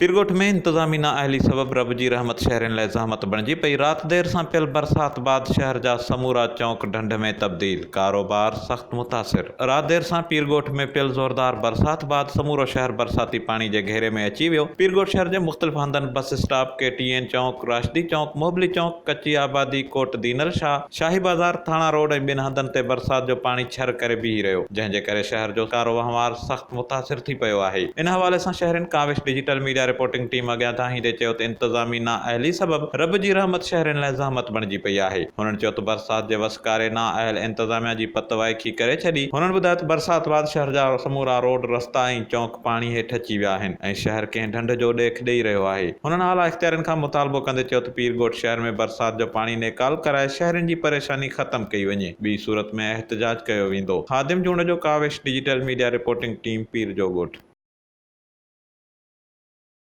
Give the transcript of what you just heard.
پيرڳوٺ ۾ انتظامي نااهلي سبب رب جي رحمت شهرين لاء زحمت بڻجي پئي، رات دير سان پيل برسات بعد شهر جا سمورا چونڪ ڍنڍ ۾ تبديل، ڪاروبار سخت متاثر، رات دير سان پيرڳوٺ ۾ پيل زوردار برسات بعد سمورو شهر برساتي پاڻي جي گهيري ۾ اچي ويو، پيرڳوٺ شهر جي مختلف هنڌن بس اسٽاپ، ڪي ٽي اين چونڪ، راشدي چونڪ، موبلي چونڪ، ڪچي آبادي، ڪوٽ دينل شاهه، شاهي بازار، ٿاڻا روڊ ۽ ٻين هنڌن تي برسات جو پاڻي ڇر ڪري بيهي رهيو، جنهن جي ڪري شهر جو ڪاروهنوار سخت متاثر ٿي پيو آهي. ان حوالي سان شهرين Kawish digital media reporting team اڳيان دانهيندي چيو ته انتظامي نااهلي سبب رب جي رحمت شهرين لاء زحمت بڻجي پئي آهي. هنن چيو ته برسات جي وسڪاري نااهل انتظاميا جي پت وائکي ڪري ڇڏي. هنن ٻڌايو ته برسات بعد شهر جا سمورا روڊ، رستا ۽ چونڪ پاڻي هيٺ اچي ويا آهن ۽ شهر ڪنهن ڍنڍ جو ڏيک ڏئي رهيو آهي. هنن اعليٰ اختيارين کان مطالبو ڪندي چيو ته پير ڳوٺ شهر ۾ برسات جو پاڻي نيڪال ڪرائي شهرين جي پريشاني ختم ڪئي وڃي، ٻي صورت ۾ احتجاج ڪيو ويندو. Khadim Junejo, Kawish digital media reporting team, Pir جو ڳوٺ.